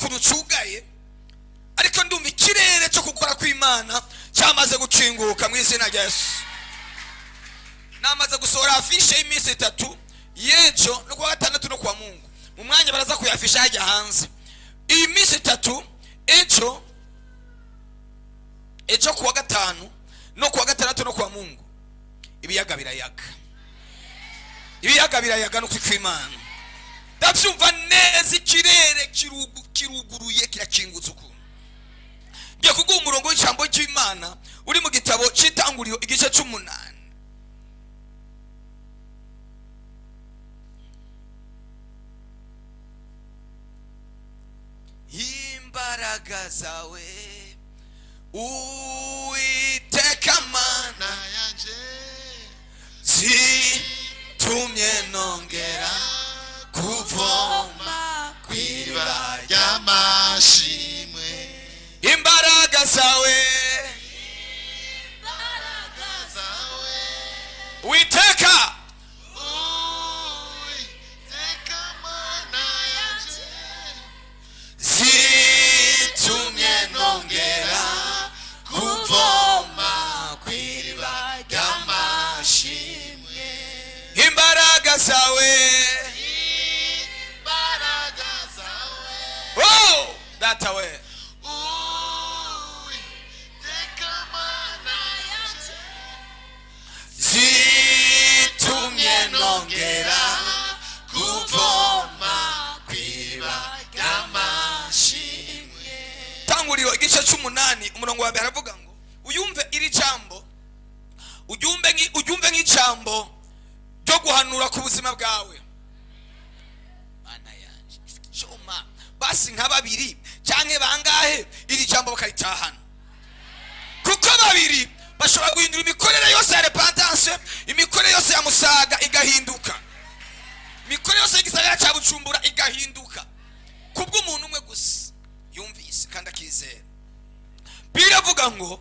ukuntu cugaye, ariko ndumva ikirere cyo gukora kw'Imana cyamaze gukinguka mu izina rya Yesu. Namaze gusohora affiche y'iminsi itatu y'ejo no kuwa gatandatu no kuwa Mungu. Mu mwanya baraza kuyafisha hajya hanze. Iyi minsi itatu, ejo kuwa gatanu no kuwa gatandatu no kuwa Mungu, ibiyaga birayaga, ibiyaga birayaga no kw'Imana. Ndabyumva neza, ikirere kiruguruye, kirakingutse ukuntu. Ngiye kuguha umurongo w'ijambo ry'Imana uri mu gitabo cy'Itanguriro, igice c'umunani. Imbaraga zawe, Uwiteka Mana, yanjye, zitumye nongera kuvoma kw'iriba ry'amashimwe. Imbaraga zawe, Zawe, Uwiteka, Uwiteka Mana yanjye, zitumye nongera kuvoma kw'iriba ry'amashimwe. Imbaraga zawe, Imbaraga zawe, oh Data we, Uwiteka Mana yanjye, zitumye nongera kuvoma kw'iriba ry'amashimwe. Tanguriro igice c'umunani, umurongo wa mbere, aravuga ngo uyumve iri jambo, uryumve nk'ijambo ryo guhanura ku buzima bwawe. Mana yanje, cuma basi nka babiri canke bangahe iri jambo bakaritahana, kuko babiri bashobora guhindura imikorere yose ya Repentance, imikorere yose ya Musaga igahinduka, imikorere yose y'igisagara ca Bujumbura igahinduka kubw'umuntu umwe gusa yumvise kandi akizera. Biravuga ngo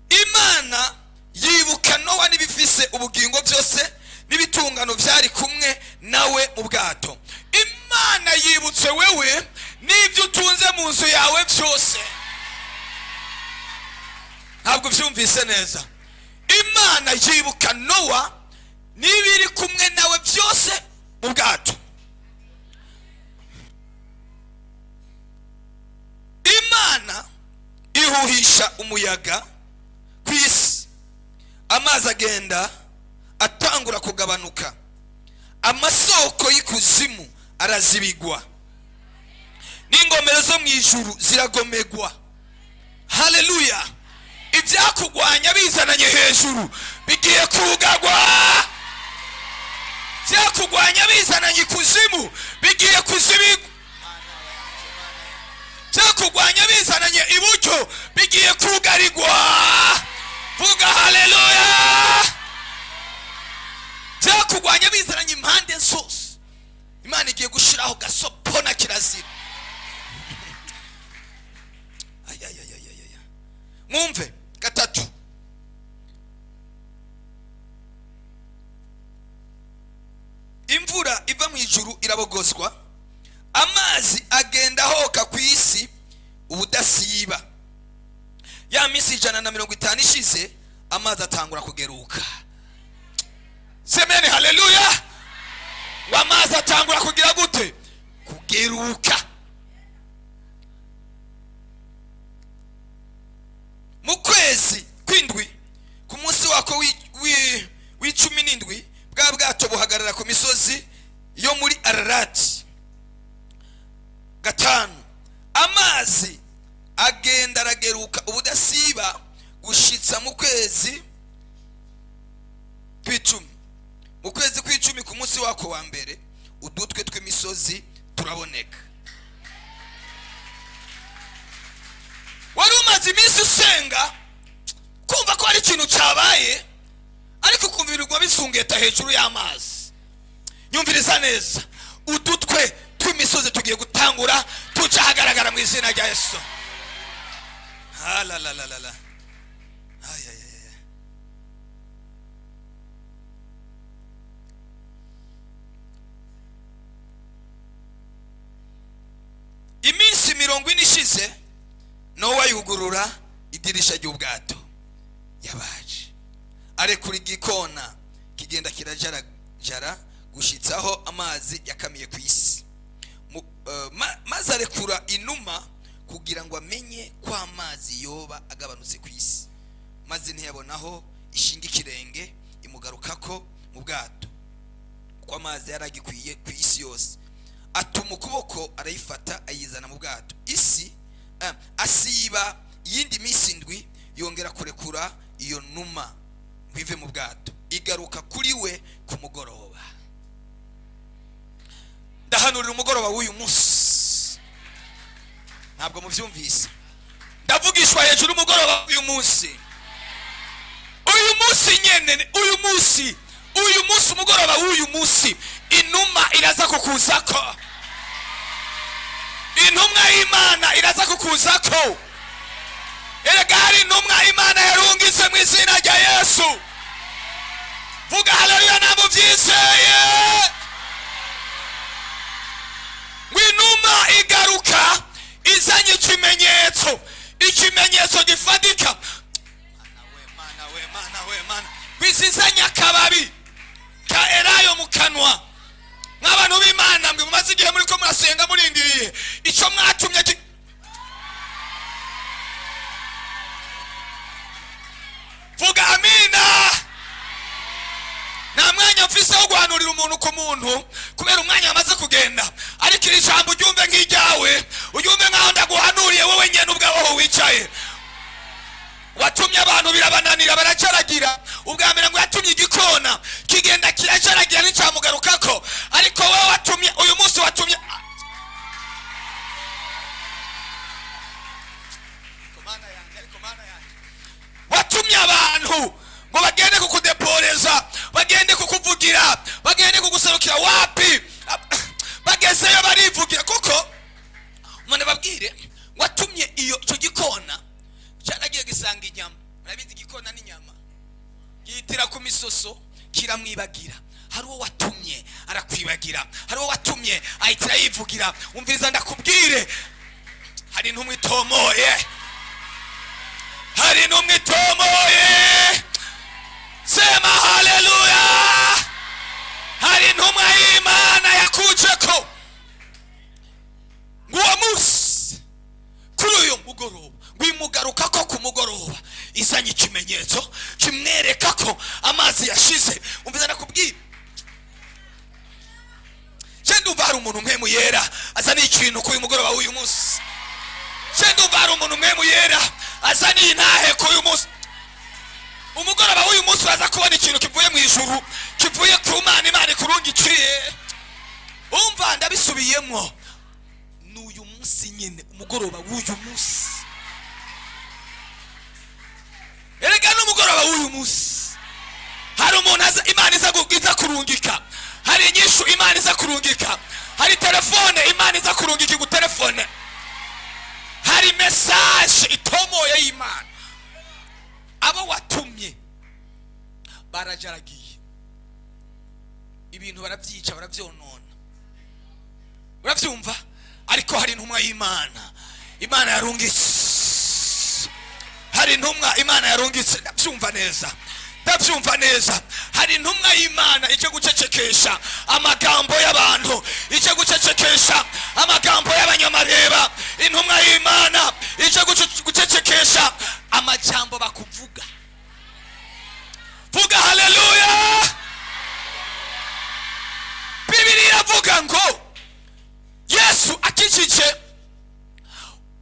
Imana yibuka Nowa n'ibifise ubugingo byose n'ibitungano byari kumwe nawe mu bwato. Imana yibutse wewe n'ibyo utunze mu nzu yawe byose. Ntabwo ubyumvise neza. Imana yibuka Nowa n'ibiri kumwe nawe byose mu bwato. Imana ihuhisha umuyaga ku isi, amazi agenda atangura kugabanuka, amasoko y'ikuzimu arazibigwa, n'ingomero zo mu ijuru ziragomegwa. Haleluya! Ibyakugwanya bizananye hejuru bigiye kugagwa, byakugwanya bizananye ikuzimu bigiye kuzibigwa, byakugwanya bizananye iburyo bigiye kugarigwa. Vuga haleluya! Byakugwanya bizananye impande zose, Imana igiye gushiraho gasopo na kirazira. Ay, ay, ay, ay, ay, ay. Mwumve gatatu. Imvura iva mu ijuru irabogozwa, amazi agenda ahoka ku isi ubudasiba. Ya minsi 150 ishize, amazi atangura kugeruka. Semeni haleluya! Ngo amazi atangura kugira gute? Kugeruka. Mu kwezi kw'indwi, ku munsi wako w'icumi n'indwi, bwa bwato buhagarara ku misozi yo muri Ararati. Gatanu, amazi agenda arageruka ubudasiba gushitsa mu kwezi kw'icumi. Mu kwezi kw'icumi, ku munsi wako wa mbere, udutwe tw'imisozi turaboneka. Wari umaze iminsi usenga, kumva ko hari ikintu cyabaye, ariko ukumva ibintu bisungeta hejuru y'amazi. Nyumviriza neza, udutwe tw'imisozi tugiye gutangura tuca ahagaragara mu izina rya Yesu. Alalalalala. Ay, ay, ay, ay. Iminsi 40 ishize, Nowa yugurura idirisha ry'ubwato yabaje, arekura igikona kigenda kirajarajara gushitsaho amazi yakamiye ku isi. Maze arekura inuma kugira ngo amenye ko amazi yoba agabanutse ku isi. Maze ntiyabonaho ishinga ikirenge, imugarukako mu bwato, kuko amazi yari agikwiye ku isi yose. Atuma ukuboko, arayifata, ayizana mu bwato. Isi asiba iyindi minsi 7, yongera kurekura iyo numa ngo ive mu bwato, igaruka kuri we ku mugoroba. Ndahanurira umugoroba w'uyu munsi. Ntabwo mubyumvise. Ndavugishwa hejuru umugoroba w'uyu munsi, uyu munsi nyene, uyu munsi, uyu munsi, umugoroba w'uyu munsi, inuma iraza kukuzako, intumwa y'Imana iraza kukuzako. Erega hari intumwa Imana yarungitse mu izina rya Yesu. Vuga haleluya ntabwo ubyizeye. Ngo inuma igaruka izanye ikimenyetso, ikimenyetso gifatika. Mana we, Mana we, Mana we, Mana! Izanye akababi ka elayo mu kanwa. Nk'abantu b'Imana mwe mumaze igihe muri ko murasenga, murindiriye icyo mwatumye vuga amina. Nta mwanya mfise wo guhanurira umuntu ku muntu kubera umwanya wamaze kugenda, ariko iri jambo uryumve nk'iryawe, uryumve nk'aho ndaguhanuriye wowe nyene ubwawe aho wicaye. Watumye abantu birabananira, baracaragira. Ubwa mbere ngo yatumye igikona kigenda kiracaragira, nticyamugarukako. Ariko wowe watumye uyu munsi, watumye. Ariko Mana yanjye, ariko Mana yanjye, watumye abantu ngo bagende kukudeporeza, bagende kukuvugira, bagende kuguserukira, wapi! Bagezeyo barivugira. Kuko umuntu babwire, watumye iyo icyo gikona cyaragiye gisanga inyama. Murabizi, igikona n'inyama, yitira ku misoso, kiramwibagira. Hari uwo watumye arakwibagira, hari uwo watumye ahitira yivugira. Umviriza ndakubwire, hari intumwa itomoye, hari intumwa itomoye. Sema haleluya! Hari intumwa y'Imana yakuje ko ngo uwo munsi, kuri uyu mugoroba, ngo imugaruka ko ku mugoroba izanye ikimenyetso kimwereka ko amazi yashize. Umviza ndakubwira, je ndumva hari umuntu umwe yera azaniye ikintu kuri uyu mugoroba w'uyu munsi. Je ndumva hari umuntu umwe yera azaniye intahe kuri uyu munsi. Umugoroba w'uyu munsi uraza kubona ikintu kivuye mu ijuru, kivuye ku Mana, Imana ikurungiciye. Umva, ndabisubiyemo, ni uyu munsi nyine, umugoroba w'uyu munsi. Erega n'umugoroba w'uyu munsi hari umuntu aza, Imana iza kurungika. Hari inyishu Imana iza kurungika, hari telefone Imana iza kurungika igutelefone, hari message itomoye y'Imana. Abo watumye barajaragiye ibintu, barabyica, barabyonona, urabyumva? Ariko hari intumwa y'Imana Imana yarungitse, hari intumwa Imana yarungitse. Ndabyumva neza, ndabyumva neza. Hari intumwa y'Imana ije gucecekesha amagambo y'abantu, ije gucecekesha amagambo y'abanyamareba. Intumwa y'Imana ije gucecekesha amajambo bakuvuga. Vuga haleluya! Bibiri iravuga ngo Yesu akijije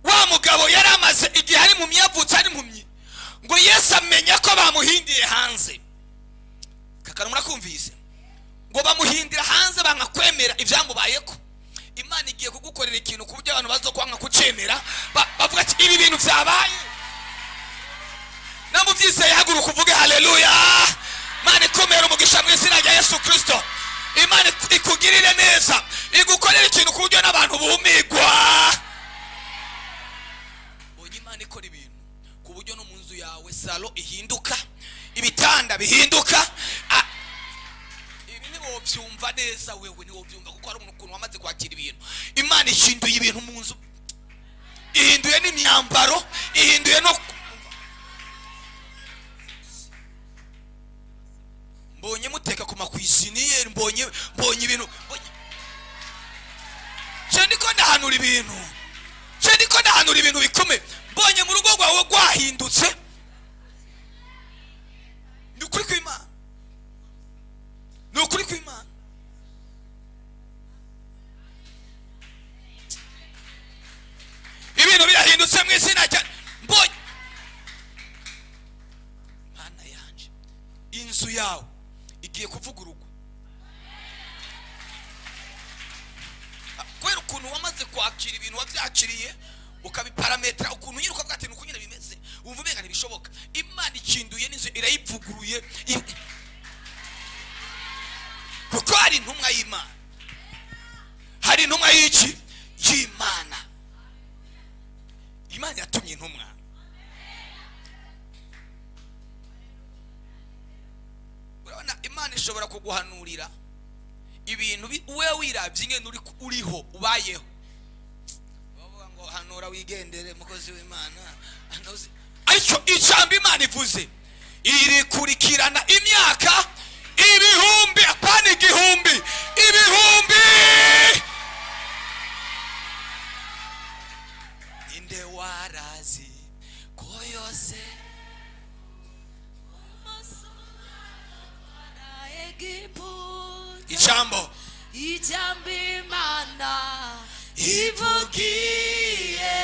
wa mugabo yari amaze igihe ari impumyi, yavutse ari impumyi, ngo Yesu amenya ko bamuhindiye hanze. Kakara murakumvise, ngo bamuhindira hanze, banga kwemera ibyamubayeko. Imana igiye kugukorera ikintu ku buryo abantu bazo kwanga kucemera, bavuga ati ibi bintu byabaye. Namubyizeye, haguruka uvuge haleluya! Imana ikumera umugisha mu izina rya Yesu Kirisito. Imana ikugirire neza, igukorera ikintu ku buryo n'abantu bumigwa. Bonye Imana ikora ibintu ku buryo no mu nzu yawe salon ihinduka, ibitanda bihinduka. Ibi ntiwobyumva neza, wewe ntiwobyumva, kuko hari ukuntu wamaze kwakira ibintu. Imana ihinduye ibintu mu nzu. imyambaro, ihinduye no mbonye muteka ku macuisinière, mbonye ibintu, je ndiko ndahanura ibintu, je ndiko ndahanura ibintu bikomeye. Mbonye mu rugo rwawe rwahindutse. Ni ukuri kw'Imana, ni ukuri kw'Imana. Ibintu birahindutse mu izina rya mbonye. Mana yanje, inzu yawe igiye kuvugururwa kubera ukuntu wamaze kwakira ibintu, wabyakiriye ukabiparametra, ukuntu nyine ukavuga ati nuko nyine bimeze, wumva umenga ntibishoboka. Imana ikinduye n'inzu irayivuguruye, kuko hari intumwa y'Imana, hari intumwa y'iki? Y'Imana. Imana yatumye intumwa. Urabona, Imana ishobora kuguhanurira ibintu wewe wirabye ingene uriho ubayeho, bavuga ngo hanura wigendere mukozi w'Imana. Ariko ijambo Imana ivuze irikurikirana imyaka ibihumbi, apana igihumbi, ibihumbi. Ninde warazi ko yose ijambo ijambo Imana ivugiye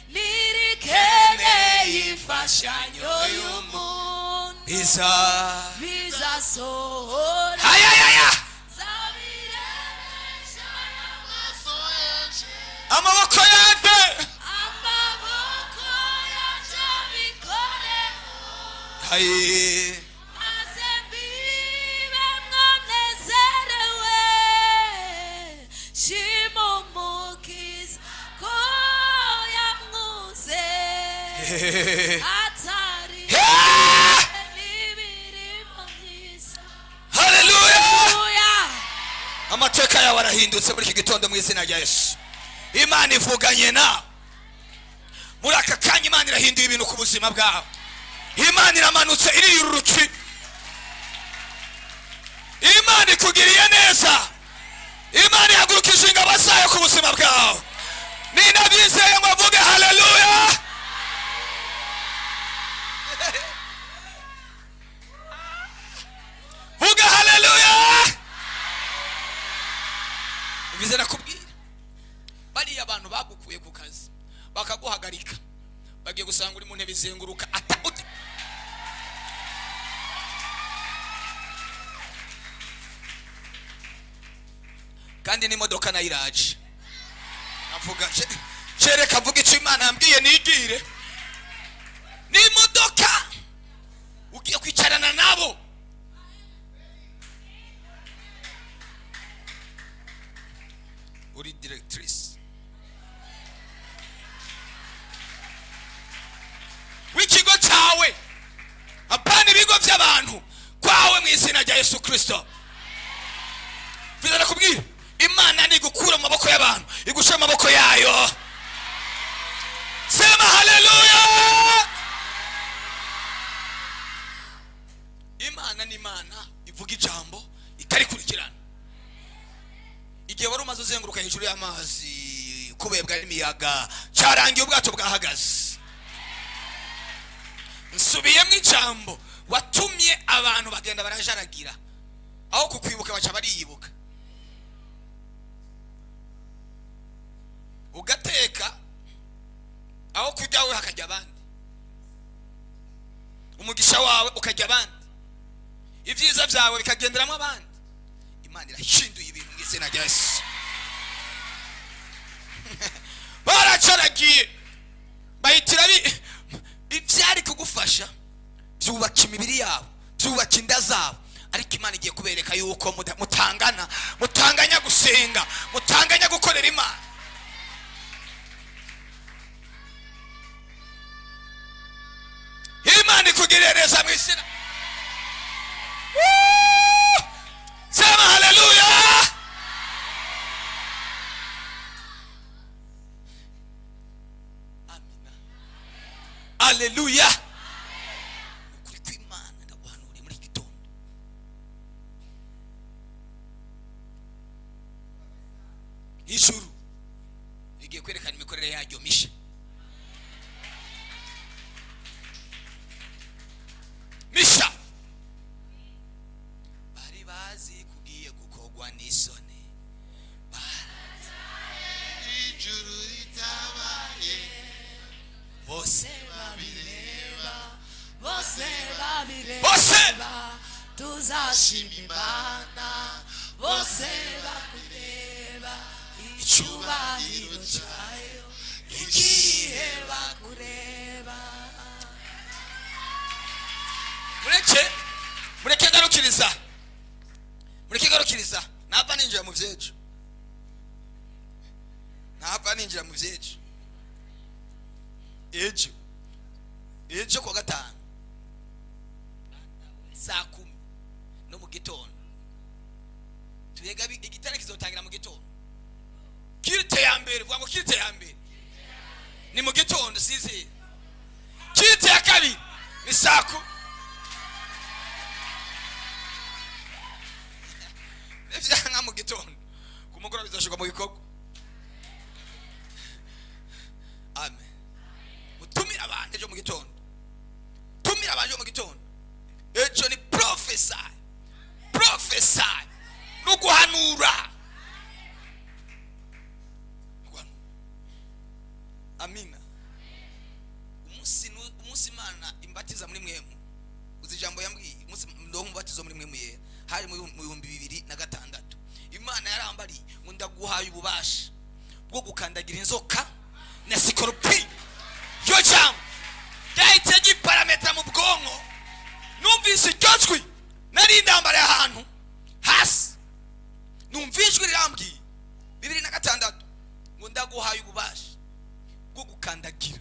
nirikeneye imfashanyo y'umuntu biza bizasohora. Hayayaya, zabiresha amaboko yande, amaboko yacu abikoreho, hayi, maze mbibe mwanezerewe, shima Umukiza ko yamwuze atari n'imirimo myiza. Haleluya. Haleluya. Amateka yawe arahindutse muri iki gitondo mu izina rya Yesu. Imana ivuganye nawe muri aka kanya. Imana irahinduye ibintu ku buzima bwawe. Imana iramanutse iriyururuki. Imana ikugiriye neza. Imana ihagurukije ingabo zayo ku buzima bwawe. Ninabyizeye ngo avuge haleluya. Vuga haleluya. Bize nakubwira, bariya abantu bagukuye ku kazi bakaguhagarika, bagiye gusanga uri mu ntebe izenguruka ata kandi n'imodoka nayo iraje. Avuga cereka avuga icyo Imana yambwiye nigire. N'imodoka ugiye kwicarana nabo. Uri directrice w'ikigo cyawe, apana ibigo by'abantu, kwawe mu izina rya Yesu Kristo. Mvuze nakubwira, Imana ni gukura mu maboko y'abantu igushyira mu maboko yayo. Sema haleluya. Imana ni Imana ivuga ijambo ikarikurikirana. Igihe wari umaze uzenguruka hejuru y'amazi kubebwa n'imiyaga, cyarangiye, ubwato bwahagaze. Nsubiyemo ijambo, watumye abantu bagenda barajaragira, aho kukwibuka baca bariyibuka. Ugateka aho kujya wowe hakajya abandi, umugisha wawe ukajya abandi, ibyiza byawe bikagenderamo abandi. Imana irahinduye ibintu mu izina rya Yesu. Baracaragiye bahitira ibyari kugufasha byubaka imibiri yabo, byubaka inda zabo, ariko Imana igiye kubereka yuko mutangana, mutanganya gusenga, mutanganya gukorera Imana. Imana ikugirire neza mu izina. Sema haleluya. Amina. Aleluya! Ukuri kw'Imana ndaguhanuriye muri iki gitondo. Ijuru rigiye kwerekana imikorere yaryo misha. Misha bari bazi kugiye gukorwa n'isoni. Ijuru ritabaye. Bose babireba. Bose babireba. Bose. Tuzashima Imana bose bakureba, icyubahiro cyayo igihe bakureba. Mureke ngarukiriza, mureke ngarukiriza. Ntapfa ninjira mu vyejo, ntapfa ninjira mu vyejo. Ejo kuwa gatanu saa 10 no mu gitondo turega igitare kizotangira mu gitondo. Culte ya mbere, vuga ngo culte ya mbere ni mu gitondo sizi. Culte ya kabiri ni saa 10. Nivyanka mu gitondo, ku mugoroba bizoshirwa mu bikorwa. Amen. Mutumire abantu ejo mu gitondo, tumire abantu ejo mu gitondo. Ejo ni prophesy, prophesy no guhanura. Guhanura. Amina. Umunsi Imana imbatiza muri mwemu, uzi ijambo yambwiye umunsi ndo umubatizo muri mwemu yera, hari mu 2006. Imana yarambariye ngo ndaguhaye ububasha bwo gukandagira inzoka na sikoropi. Yo jambo ryahise ryiparametra mu bwonko. Numvise iryo jwi, nari ndambariye ahantu hasi, numva ijwi rirambwiye 2006 ngo ndaguhaye ububasha bwo gukandagira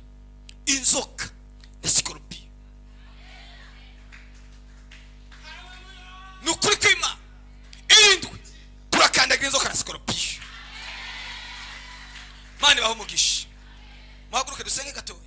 inzoka na sikoropi. Ni ukuri kw'Imana, irindwi turakandagira inzoka na sikoropi. Mana ibahe umugisha. Muhaguruke dusenge gatoya.